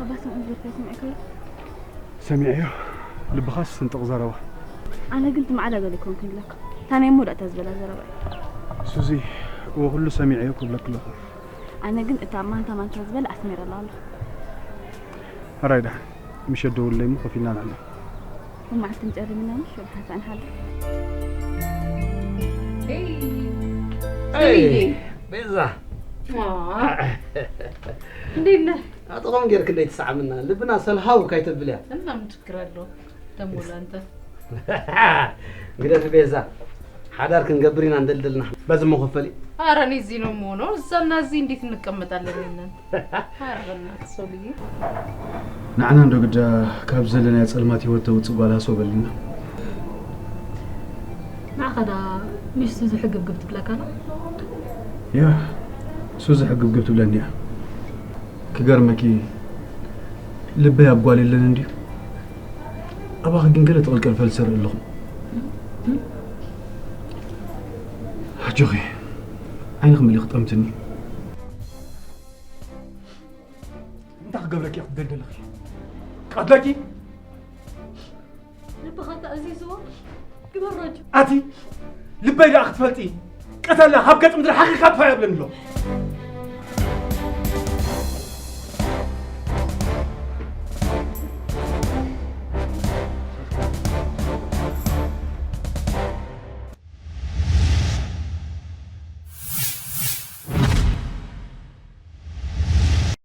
ኣባ ስምዖን ዝበልካዮ ሰሚዕካዮ? ሰሚዐዮ። ልብኻስ ስንጥቕ ዘረባ። ኣነ ግን ትማዕዳ ገለ ይኮንኩ ይብለካ። እታ ናይ መወዳእታ ዝበላ ዘረባ እዩ። ሱዚ፣ እወ ኩሉ ሰሚዐዮ ክብለኪ ኣለኹ። ኣነ ግን እታ ማንታ ማንታ ዝበለ ኣስሚረላ ኣለኹ። ሕራይ ደሓን። ምሸት ደውለይ እሞ ኮፍ ኢልና ንዕልል። መዓልቲ ንጨርምና ምሽ ወደ ሓንሳእ ንሓድር። ሰሚየ። ቤዛ እንዴት ነህ? ኣጥቆም ጌርክ እንደይ ትሰዓምና ልብና ሰልሃው ካይተብል እያ። እና ምን ችግር አለው ደግሞ ለአንተ? እንግዲህ ቤዛ ሓዳር ክንገብር ኢና እንደልደልና በዚ መኸፈሊ። ኧረ እኔ እዚህ ነው የምሆነው። እዛና እዚህ እንዴት እንቀመጣለን? ይለን ኧረ በእናትህ ሰው ልዩ ንዓና እንዶ ግዳ ካብ ዘለናዮ ጸልማት ህይወት ተውጽእ ጓል ሃሰው በልና። ንዓኻ ዳ ምሽ ሱዚ ሕግብግብ ትብለካ ኣላ? ያ ሱዚ ሕግብግብ ትብለኒ እያ። ክገርመኪ ልበይ ኣብ ጓል የለን እንድዩ። ኣባኺ ግን ገለ ትቕልቀል ፈልሰር ኣለኹ። ኣጆኺ ዓይንኺ መሊኺ ጠምትኒ። እንታይ ክገብረኪ እየ ክትደልደለኺ? ቀትለኪ? ልብኻ ተኣዚዝዎ ግበር ሮጆ። ኣቲ ልበይ ደኣ ክትፈልጢ ቀተላ ካብ ገጽ ምድሪ ሓኺኻ ጥፋ የብለኒ ኣሎ።